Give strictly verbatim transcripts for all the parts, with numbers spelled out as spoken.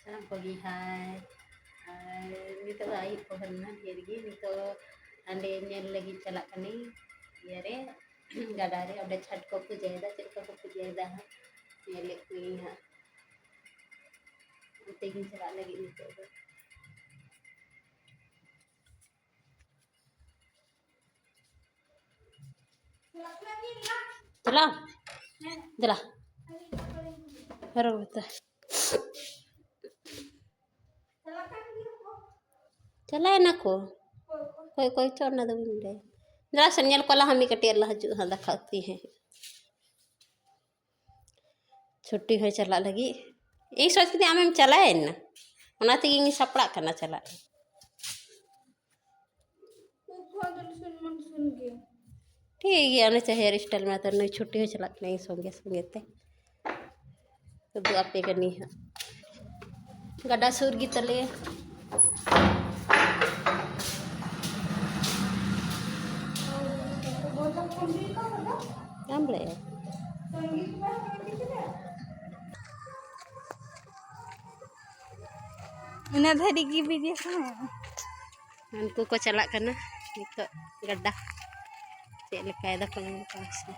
ᱥᱟᱱᱟᱢ ᱠᱚᱜᱮ ᱦᱟᱭ᱾ ᱟᱨ ᱱᱤᱛᱚᱜ ᱫᱚ ᱟᱹᱭᱩᱵ ᱠᱚ ᱦᱩᱭᱱᱟ ᱰᱷᱮᱨ ᱜᱮ᱾ ᱱᱤᱛᱚᱜ ᱦᱟᱸᱰᱮ ᱧᱮᱞ ᱞᱟᱹᱜᱤᱫ ᱪᱟᱞᱟᱜ ᱠᱟᱹᱱᱟᱹᱧ ᱤᱭᱟᱹ ᱨᱮ, ᱜᱟᱰᱟ ᱨᱮ, ᱚᱸᱰᱮ ᱪᱷᱚᱴ ᱠᱚ ᱯᱩᱡᱟᱹᱭᱮᱫᱟ, ᱪᱮᱫ ᱞᱮᱠᱟ ᱠᱚ ᱯᱩᱡᱟᱹᱭᱮᱫᱟ ᱦᱟᱸᱜ ᱧᱮᱞᱮᱫ ᱠᱚᱣᱟᱧ ᱦᱟᱸᱜ᱾ ᱚᱱᱛᱮ ᱜᱤᱧ ᱪᱟᱞᱟᱜ ᱞᱟᱹᱜᱤᱫ ᱱᱤᱛᱚᱜ ᱫᱚ᱾ ᱪᱟᱞᱟᱜ ᱟᱢ? ᱫᱮᱞᱟ᱾ ᱦᱚᱨᱚᱜ ᱠᱟᱛᱮ᱾ ᱪᱟᱞᱟᱣ ᱮᱱᱟ ᱠᱚ᱾ ᱚᱠᱚᱭ ᱚᱠᱚᱭ ᱪᱚ ᱚᱱᱟ ᱫᱚ ᱵᱟᱹᱧ ᱵᱟᱰᱟᱭᱟ᱾ ᱫᱮᱞᱟ ᱥᱮ ᱧᱮᱞ ᱠᱚᱣᱟ ᱞᱟᱦᱟ ᱢᱤᱫ ᱠᱟᱹᱴᱤᱡ, ᱟᱨ ᱞᱟᱦᱟ ᱦᱤᱡᱩᱜ ᱦᱟᱸᱜ ᱫᱟᱠᱟ ᱩᱛᱩᱭ ᱦᱮᱸ᱾ ᱪᱷᱩᱴᱤ ᱦᱚᱸᱭ ᱪᱟᱞᱟᱜ ᱞᱟᱹᱜᱤᱫ᱾ ᱤᱧ ᱥᱚᱪ ᱠᱮᱫᱟ ᱟᱢᱮᱢ ᱪᱟᱞᱟᱣᱮᱱᱟ, ᱚᱱᱟ ᱛᱮᱜᱮ ᱤᱧ ᱥᱟᱯᱲᱟᱜ ᱠᱟᱱᱟ ᱪᱟᱞᱟᱜ᱾ ᱩᱱᱠᱩᱣᱟᱜ ᱫᱚ ᱥᱩᱱ ᱢᱚᱱ ᱥᱩᱱ ᱜᱮ᱾ ᱴᱷᱤᱠ ᱜᱮᱭᱟ, ᱚᱱᱮ ᱪᱮ hair style ᱢᱟ ᱛᱚ ᱱᱩᱭ ᱪᱷᱩᱴᱤ ᱦᱚᱸᱭ ᱪᱟᱞᱟᱜ ᱠᱟᱱᱟ ᱤᱧ ᱥᱚᱸᱜᱮ ᱥᱚᱸᱜᱮ ᱛᱮ᱾ ᱩᱫᱩᱜ ᱟᱯᱮ ᱠᱟᱹᱱᱟᱹᱧ ᱦᱟᱸᱜ᱾ ᱜᱟᱰᱟ ᱥᱩᱨ ᱜᱮ ᱛᱟᱞᱮᱭᱟ᱾ ᱧᱟᱢ ᱞᱮᱜᱼᱟ᱾ ᱤᱱᱟᱹ ᱫᱷᱟᱹᱨᱤᱡ ᱜᱮ video ᱠᱚ᱾ ᱩᱱᱠᱩ ᱠᱚ ᱪᱟᱞᱟᱜ ᱠᱟᱱᱟ ᱱᱤᱛᱚᱜ ᱜᱟᱰᱟ᱾ ᱪᱮᱫ ᱞᱮᱠᱟᱭ ᱫᱟᱠᱚ ᱢᱮᱱ ᱠᱚ ᱥᱮ᱾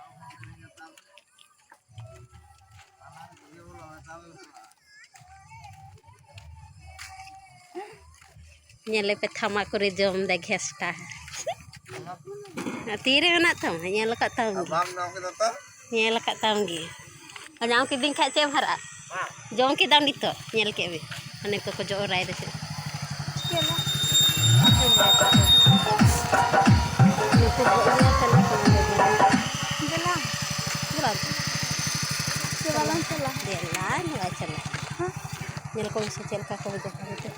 ᱧᱮᱞᱮ ᱯᱮ ᱛᱷᱟᱢᱟ ᱠᱚᱨᱮ ᱡᱚᱢ ᱫᱟ ᱜᱷᱮᱥᱴᱟ᱾ ᱛᱤᱨᱮ ᱢᱮᱱᱟᱜ ᱛᱟᱢᱟ? ᱧᱮᱞ ᱟᱠᱟᱫ ᱛᱟᱢ ᱜᱮ᱾ ᱵᱟᱢ ᱡᱚᱢ ᱠᱮᱫᱟ ᱛᱚ? ᱧᱮᱞ ᱟᱠᱟᱫ ᱛᱟᱢ ᱜᱮ᱾ ᱟᱨ ᱧᱟᱢ ᱠᱤᱫᱤᱧ ᱠᱷᱟᱡ ᱪᱮᱫ ᱮᱢ ᱦᱟᱨᱟᱜᱼᱟ? ᱡᱚᱢ ᱠᱮᱫᱟᱢ ᱱᱤᱛᱚᱜ? ᱧᱮᱞ ᱠᱮᱫ ᱢᱮ᱾ ᱦᱟᱱᱮ ᱠᱚ ᱠᱚ ᱡᱚᱜ ᱚᱨᱟᱭ ᱫᱟ ᱪᱮᱫ? ᱪᱮᱫ ᱞᱟ? ᱱᱩᱠᱩ ᱠᱚ ᱤᱭᱟᱹ ᱠᱟᱱᱟ ᱠᱚ᱾ ᱫᱮᱞᱟ᱾ ᱫᱮᱞᱟ᱾ ᱪᱮ ᱵᱟᱞᱟᱝ ᱪᱟᱞᱟᱜ? ᱫᱮᱞᱟ, ᱱᱚᱣᱟ ᱪᱟᱞᱟᱜ᱾ ᱦᱮᱸ? ᱧᱮᱞ ᱠᱚᱢ ᱥᱮ ᱪᱮᱫ ᱞᱮᱠᱟ ᱠᱚ ᱵᱩᱡᱷᱟᱹᱜ ᱠᱟᱱᱟ ᱪᱚ᱾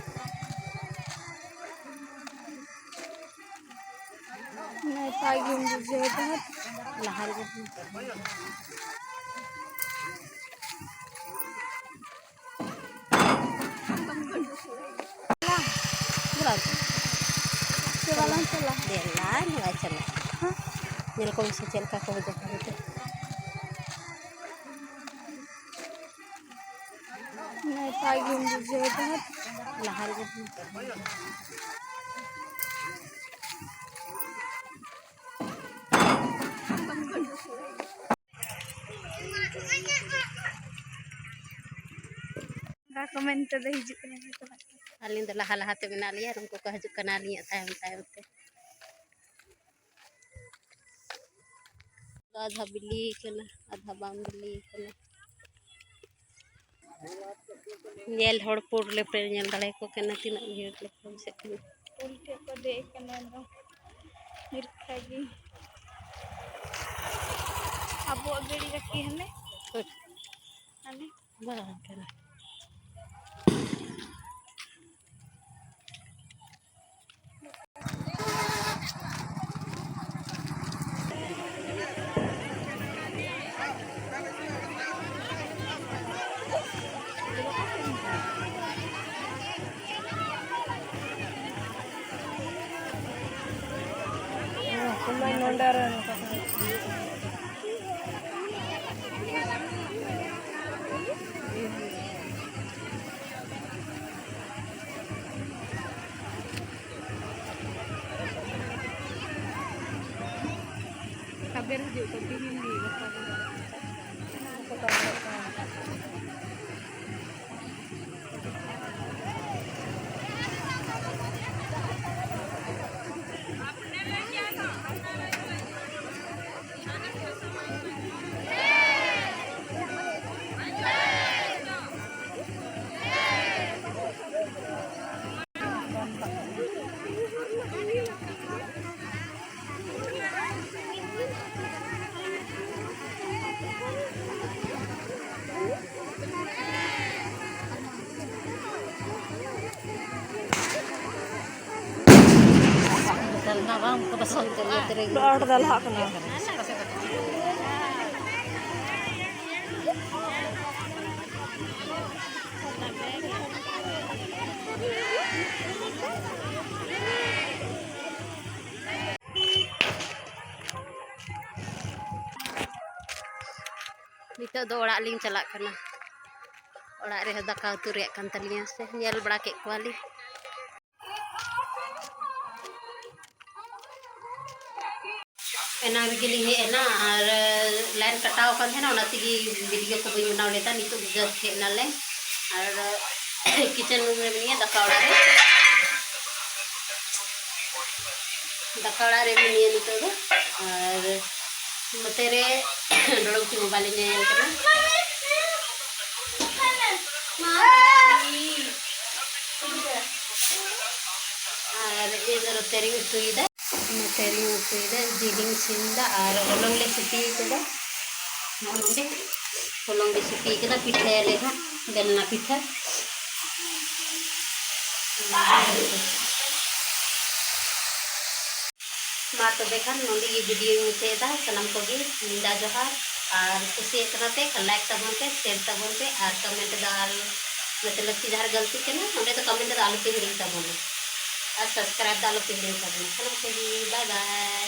ᱱᱟᱯᱟᱭ ᱜᱮᱢ ᱵᱩᱡᱷᱟᱹᱣ ᱫᱟ᱾ ᱞᱟᱦᱟ ᱨᱮᱜᱮ᱾ ᱪᱮ ᱵᱟᱞᱟᱝ ᱪᱟᱞᱟᱜ? ᱫᱮᱞᱟ, ᱱᱚᱣᱟ ᱪᱟᱞᱟᱜ᱾ ᱦᱮᱸ? ᱧᱮᱞ ᱠᱚᱢ ᱥᱮ ᱪᱮᱫ ᱞᱮᱠᱟ ᱠᱚ ᱵᱩᱡᱷᱟᱹᱜ ᱠᱟᱱᱟ ᱪᱚ᱾ ᱱᱟᱯᱟᱭ ᱜᱮᱢ ᱵᱩᱡᱷᱟᱹᱣ ᱮᱫᱟ? ᱞᱟᱦᱟ ᱨᱮᱜᱮ᱾ ᱚᱱᱟ ᱠᱚ ᱢᱮᱱ ᱛᱮᱫᱚ ᱦᱤᱡᱩᱜ ᱠᱟᱱᱟ ᱠᱚ ᱪᱟᱞᱟᱜ ᱠᱟᱱᱟ᱾ ᱟᱹᱞᱤᱧ ᱫᱚ ᱞᱟᱦᱟ ᱞᱟᱦᱟ ᱛᱮ ᱢᱮᱱᱟᱜ ᱞᱤᱧᱟ, ᱩᱱᱠᱩ ᱠᱚ ᱦᱤᱡᱩᱜ ᱠᱟᱱᱟ ᱟᱹᱞᱤᱧᱟᱜ ᱛᱟᱭᱚᱢ ᱛᱟᱭᱚᱢ ᱛᱮ᱾ ᱟᱫᱷᱟ ᱵᱤᱞᱤ ᱠᱟᱱᱟ, ᱟᱫᱷᱟ ᱵᱟᱝ ᱵᱤᱞᱤ ᱠᱟᱱᱟ᱾ ᱧᱮᱞ ᱦᱚᱲ ᱯᱩᱨ ᱞᱮᱯᱮ ᱧᱮᱞ ᱫᱟᱲᱮᱭᱟᱠᱚ ᱠᱟᱱᱟ, ᱛᱤᱱᱟᱹᱜ ᱵᱷᱤᱲ ᱞᱮᱯᱮ ᱵᱩᱡᱷᱟᱹᱜ ᱠᱟᱱᱟ᱾ ᱩᱞ ᱴᱷᱮᱡ ᱠᱚ ᱫᱮᱡ ᱠᱟᱱᱟ ᱮᱠᱫᱚᱢ ᱦᱤᱨᱠᱷᱟ ᱜᱮ᱾ ᱟᱵᱚᱣᱟᱜ ᱜᱟᱹᱰᱤ ᱨᱟᱹᱠᱷᱤ ᱦᱟᱱᱮ᱾ ᱦᱳᱭ᱾ ᱦᱟᱱᱮ᱾ ᱵᱟᱝ ᱠᱟᱱᱟ᱾ ᱛᱟᱵᱮᱨ ᱦᱤᱡᱩᱜ ᱠᱚ ᱛᱤᱦᱤᱧ ᱜᱮ ᱜᱟᱯᱟ ᱫᱚ᱾ ᱟᱸᱴ ᱫᱟᱞᱦᱟᱜ ᱠᱟᱱᱟ᱾ ᱱᱤᱛᱚᱜ ᱫᱚ ᱚᱲᱟᱜ ᱞᱤᱧ ᱪᱟᱞᱟᱜ ᱠᱟᱱᱟ᱾ ᱚᱲᱟᱜ ᱨᱮᱦᱚᱸ ᱫᱟᱠᱟ ᱩᱛᱩ ᱨᱮᱭᱟᱜ ᱠᱟᱱ ᱛᱟᱹᱞᱤᱧᱟ, ᱥᱮ ᱧᱮᱞ ᱵᱟᱲᱟ ᱠᱮᱫ ᱠᱚᱣᱟᱞᱤᱧ᱾ ᱮᱱᱟᱝ ᱨᱮᱜᱮ ᱞᱤᱧ ᱦᱮᱡ ᱮᱱᱟ ᱟᱨ line ᱠᱟᱴᱟᱣ ᱟᱠᱟᱱ ᱛᱟᱦᱮᱱᱟ, ᱚᱱᱟ ᱛᱮᱜᱮ video ᱠᱚ ᱵᱟᱹᱧ ᱵᱮᱱᱟᱣ ᱞᱮᱫᱟ᱾ ᱱᱤᱛᱚᱜ just ᱦᱮᱡ ᱮᱱᱟᱞᱮ ᱟᱨ kitchen room ᱨᱮ ᱢᱤᱱᱟᱹᱧᱟ, ᱫᱟᱠᱟ ᱚᱲᱟᱜ ᱨᱮ᱾ ᱫᱟᱠᱟ ᱚᱲᱟᱜ ᱨᱮ ᱢᱤᱱᱟᱹᱧᱟ ᱱᱤᱛᱚᱜ ᱫᱚ᱾ ᱟᱨ ᱱᱚᱛᱮ ᱨᱮ ᱰᱚᱲᱚᱢ ᱠᱤ mobile ᱮ ᱧᱮᱞ ᱠᱟᱱᱟ᱾ ᱟᱨ ᱤᱧ ᱫᱚ ᱱᱚᱛᱮ ᱨᱤᱧ ᱩᱛᱩᱭᱮᱫᱟ᱾ ᱱᱚᱛᱮ ᱨᱤᱧ ᱩᱛᱩᱭᱮᱫᱟ, ᱡᱤᱞ ᱤᱧ ᱤᱥᱤᱱ ᱮᱫᱟ ᱟᱨ ᱦᱚᱞᱚᱝ ᱞᱮ ᱥᱤᱯᱤ ᱠᱟᱫᱟ᱾ ᱱᱚᱜᱼᱚ ᱱᱚᱰᱮ ᱦᱚᱞᱚᱝ ᱞᱮ ᱥᱤᱯᱤ ᱠᱟᱫᱟ, ᱯᱤᱴᱷᱟᱹᱭᱟᱞᱮ ᱦᱟᱸᱜ ᱵᱮᱞᱱᱟ ᱯᱤᱴᱷᱟᱹ᱾ ᱢᱟ ᱛᱚᱵᱮ ᱠᱷᱟᱱ ᱱᱚᱰᱮ ᱜᱮ video ᱧ ᱢᱩᱪᱟᱹᱫ ᱮᱫᱟ᱾ ᱥᱟᱱᱟᱢ ᱠᱚᱜᱮ ᱧᱤᱫᱟ ᱡᱚᱦᱟᱨ, ᱟᱨ ᱠᱩᱥᱤᱭᱟᱜ ᱠᱟᱱᱟ ᱯᱮ ᱠᱷᱟᱱ like ᱛᱟᱵᱚᱱ ᱯᱮ, share ᱛᱟᱵᱚᱱ ᱯᱮ, ᱟᱨ comment ᱫᱚ ᱟᱞ-, ᱢᱚᱛᱞᱚᱵ ᱠᱤ ᱡᱟᱦᱟᱸ ᱨᱮ ᱜᱟᱹᱞᱛᱤ ᱠᱟᱱᱟ ᱚᱸᱰᱮ ᱫᱚ comment ᱨᱮ ᱟᱞᱚ ᱯᱮ ᱦᱤᱲᱤᱧ ᱛᱟᱵᱚᱱᱟ, ᱟᱨ subscribe ᱫᱚ ᱟᱞᱚ ᱯᱮ ᱦᱤᱲᱤᱧ ᱛᱟᱵᱚᱱᱟ᱾ ᱥᱟᱱᱟᱢ ᱠᱚᱜᱮ bye bye᱾